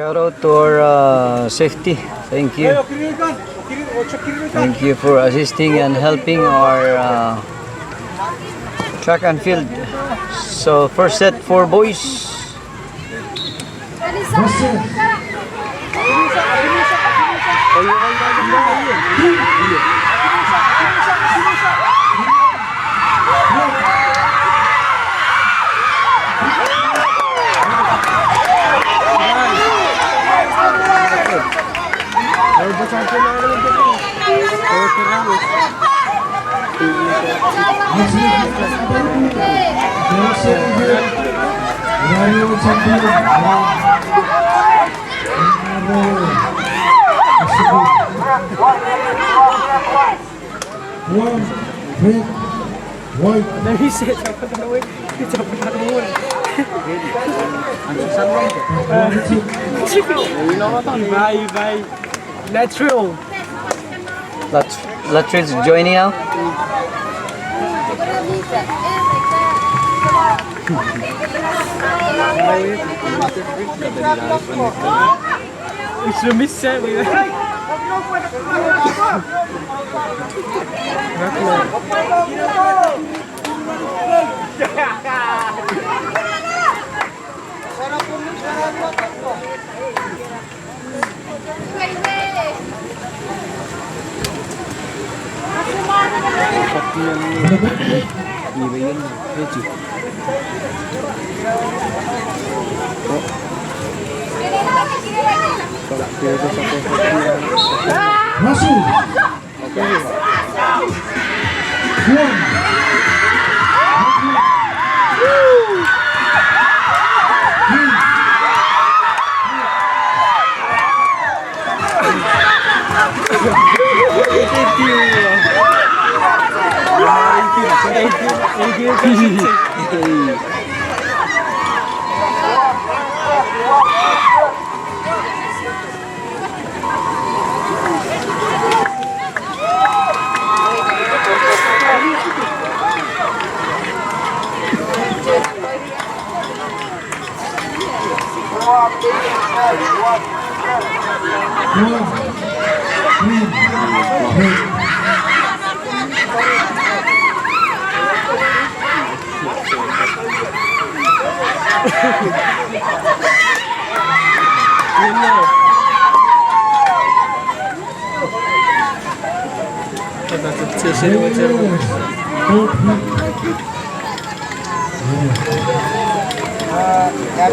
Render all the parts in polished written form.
Shout out to our safety. Thank you. Thank you for assisting and helping our track and field. So first set for boys. Russell. Royal champion. One, red, white. Bye bye. Natural. Latrell's joining now. It's a miss set. Russell. One. One. Green. Red. Yes.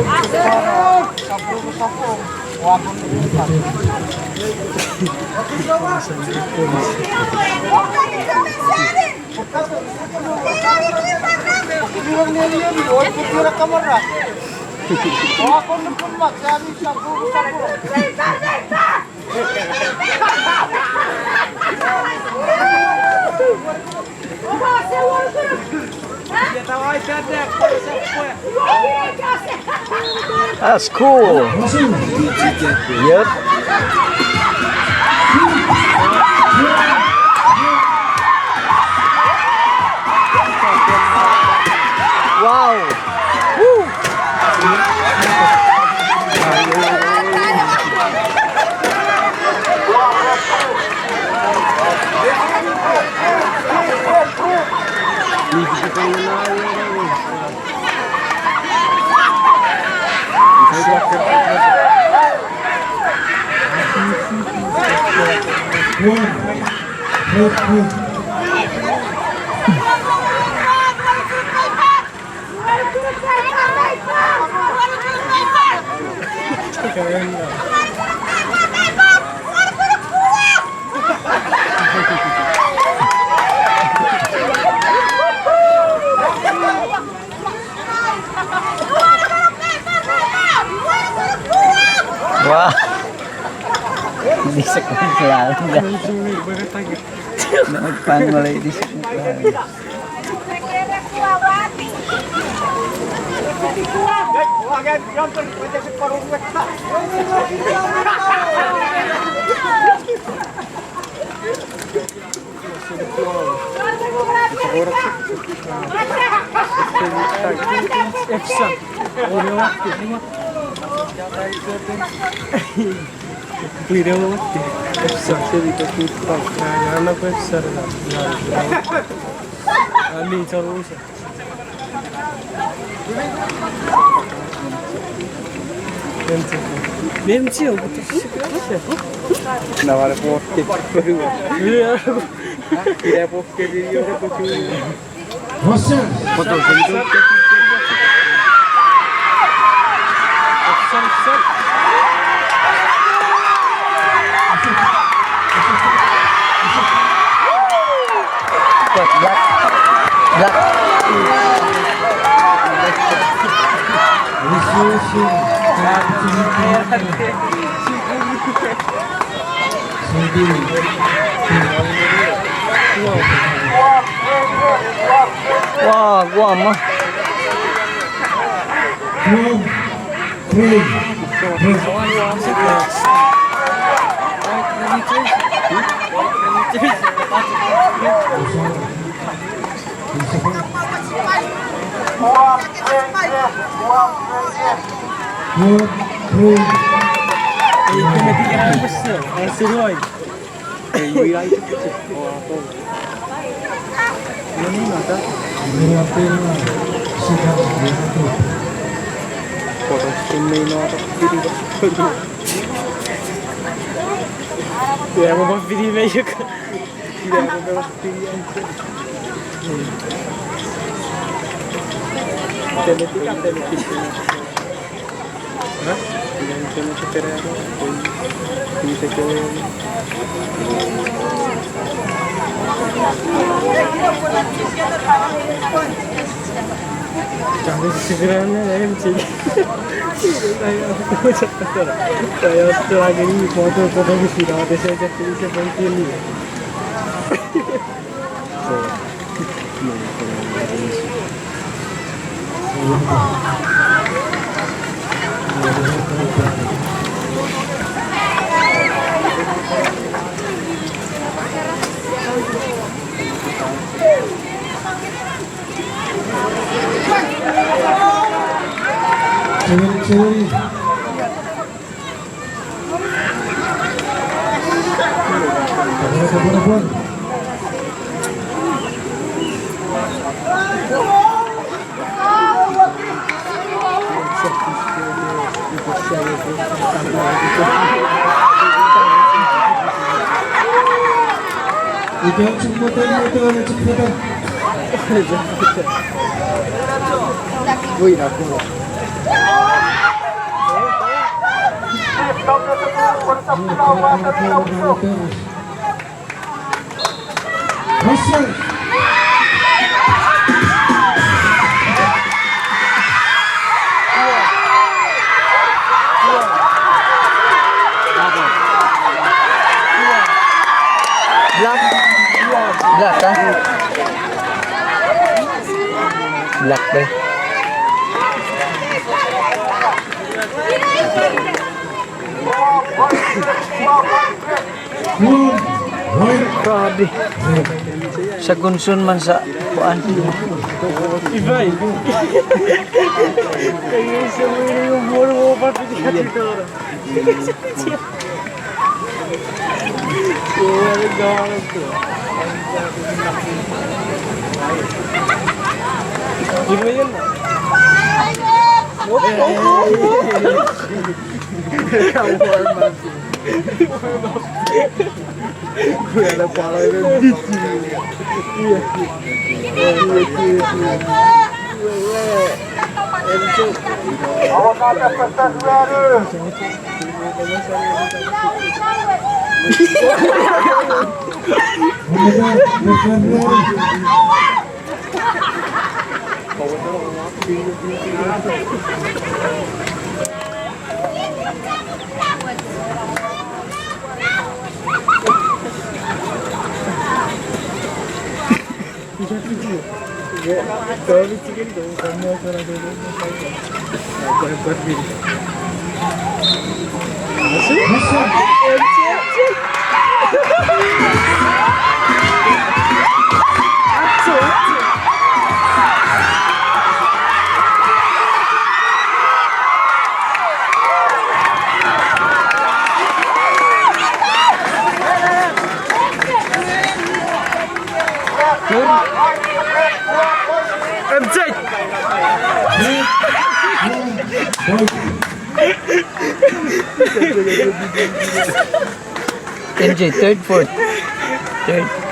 That's cool. Russell. Yep. Wow. Woo. One. Red, red. Wow. Hindi sa klaro. Nagpan malay di sa klaro. Russell. Black. Black. Wow, guam ah. 1, 3, 1, 3. 7, 7. Buwan. Russell. Black. Black ah. Black ba? Eh? 1, white. Grabe. Sa gunsun man sa kuan. Third, four, boys. MJ, third, fourth. Third.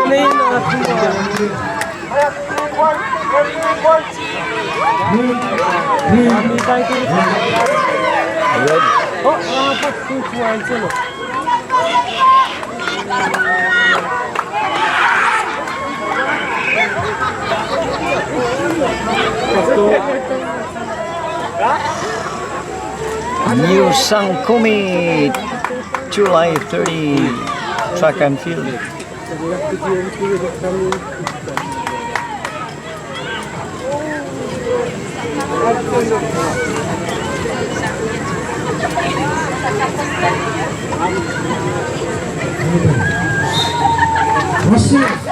Red, Red. New Sangkumi, July 30, track and field. Russell.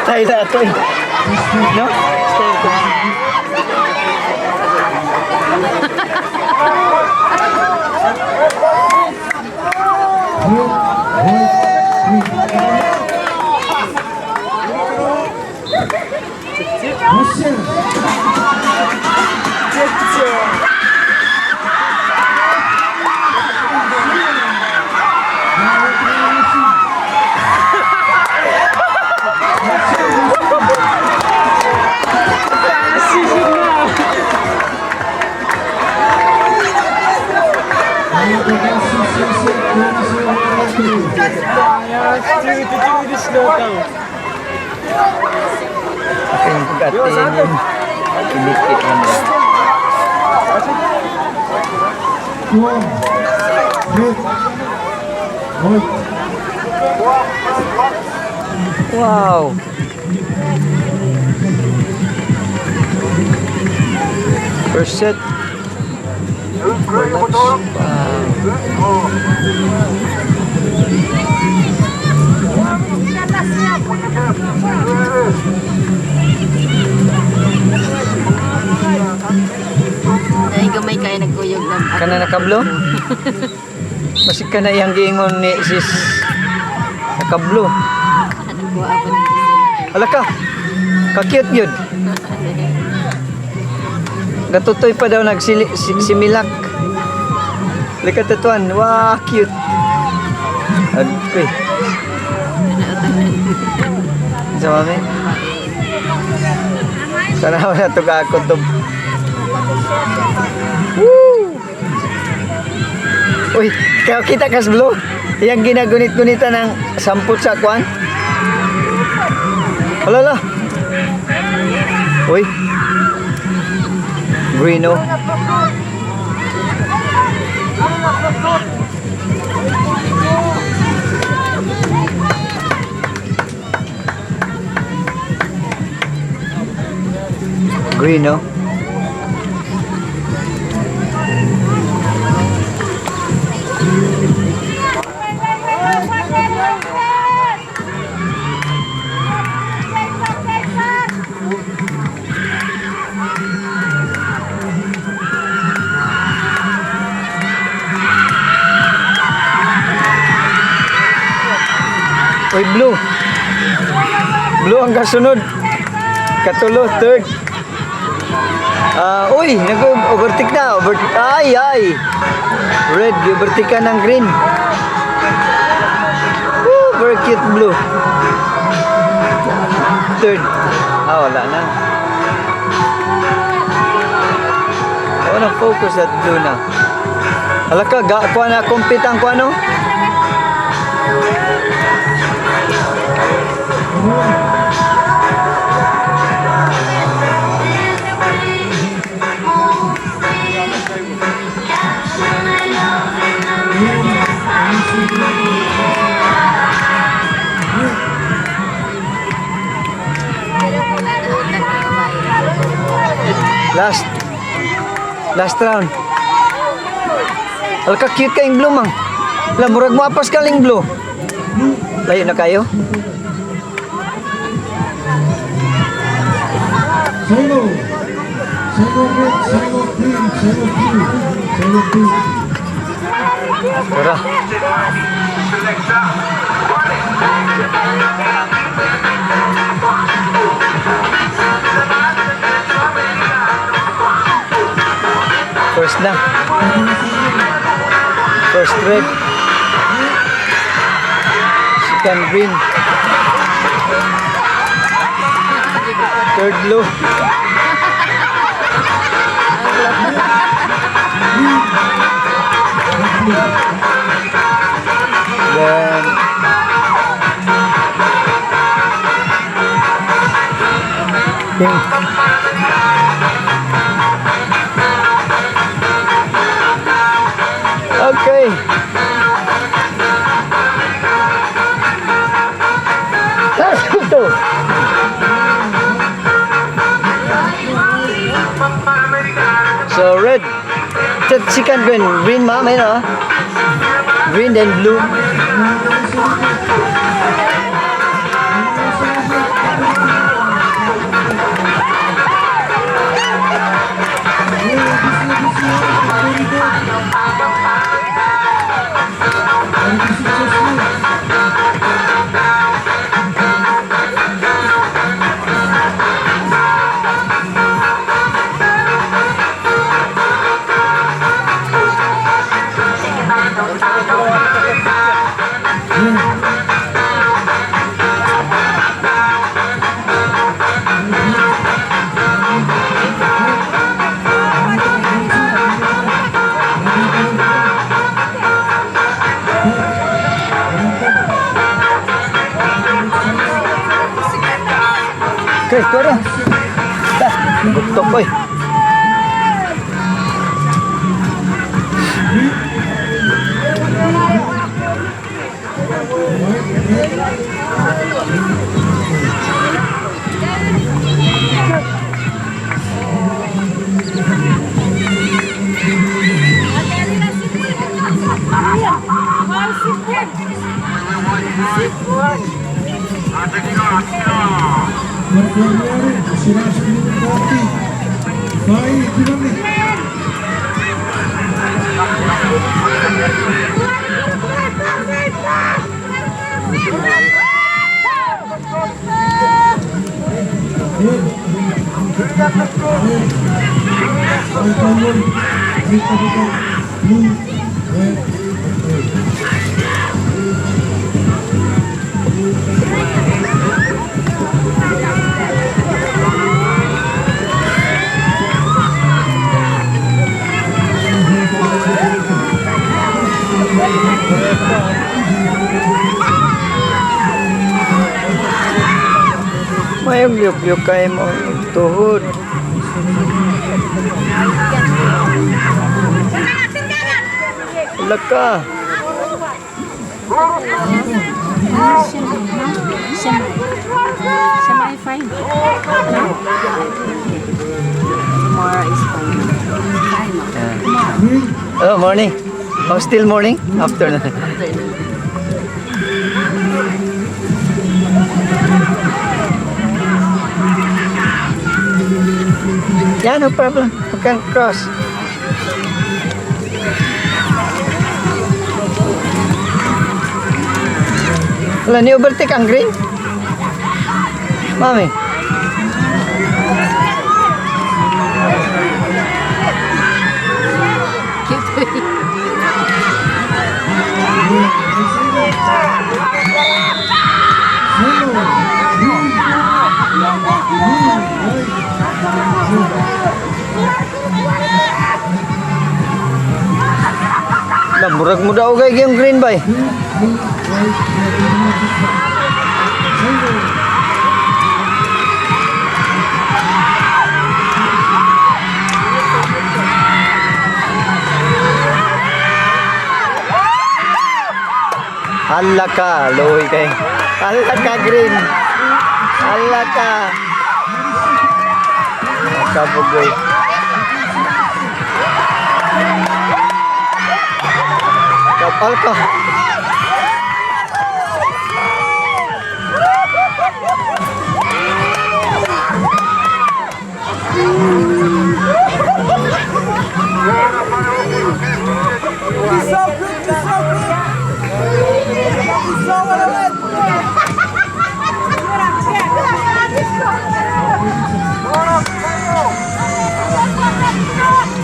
Style ato eh. No? Style to. Red, white, green. Aking pag-atin. Kinikit naman. One. Red. White. Wow! First set. Collapse. Wow. Dahil gamay kayo nagkuyog ng Kana nakablo? Masig ka na iyang giingon ni sis nakablo. Nagkuha ako ng isa. Ala ka. Ka-cute yun. Gatutoy pa daw nagsili si, similak. Lika tatuan. Wow, cute. Agkoy. Sa mami? Sana wala to ka ako to. Woo! Uy, kaya kita kas blue. Yang ginagunit-gunitan ng samput sa kwan. Wala la. Uy. Green, oh. Green, oh. Uy, blue. Blue ang kasunod. Katulo, third. Ah, uy, nag-overtake na. Over ay, ay. Red, overtake ka ng green. Woo, very cute blue. Third. Ah, wala na. I wanna focus that blue na. Hala ka, ga, kuha na, compete ang kuha, no? Last. Last round. Alka cute kayong blue mang. La murag mo apas kaling blue. Layo na kayo. Solo. Solo red, solo green, solo blue. Solo blue. Tara. First na. First red. Second green. Third blue. Then pink. Okay. Let's go. So red. Second green. Green ma'am, ayun oh. Green then blue. Uy. Marco Siraj blue 40. 5 Giovanni. Red. Red. White one. Green capital. Blue. Red. Red. Mayong liyok-liyok kayo mo tuhod. Laka. Siya may fine. Tomorrow is fine. Fine. Green. Oh, morning. Oh, still morning? Afternoon. Afternoon. Yeah, no problem. We can cross. Wala, ni overtake ang green? Mami. Cute. Yellow. Green. Blue. White. Wala, murag mo daw kay yung green bay. Green, blue, white, red. Yellow. Hala ka, loy kay. Hala ka, green. Hala ka. Kabugoy. Kapal ka.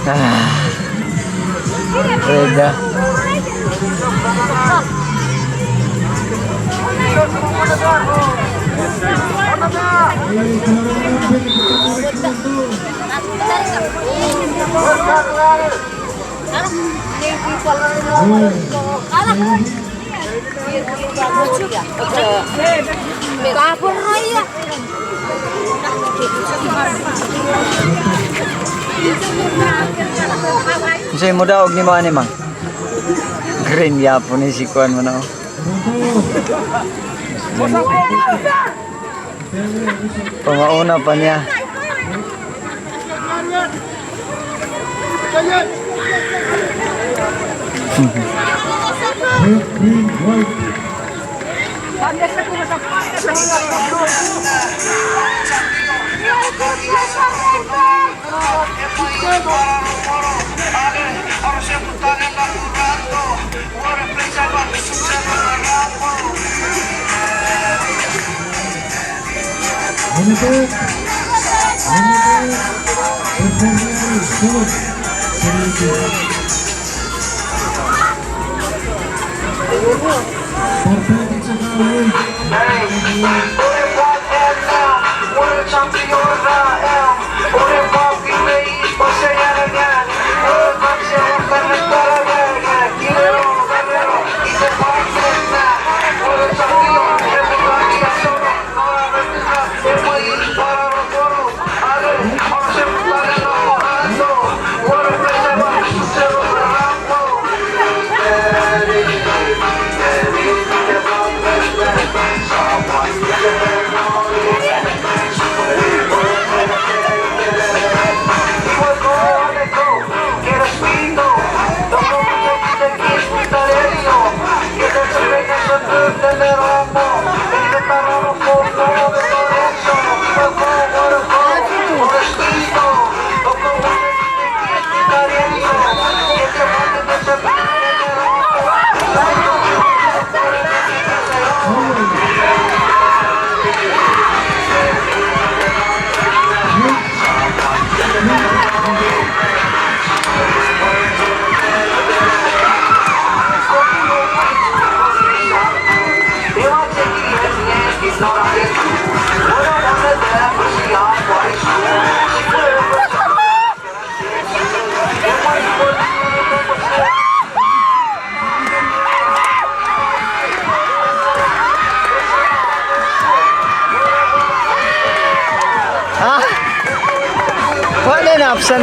Ah. Reda. Ay, kalaban natin, ito. Unsay mo daw og ni mo ani mang? Green yapon ni si kuan mo na. Oh. Pamauna pa niya. Red, green, white. Limited. Limited. Performer, Sulog. Perfect, it's a foul.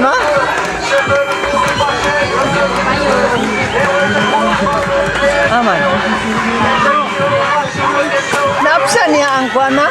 Naabsan ma? Aman. Naabsan niya ang kuan ma?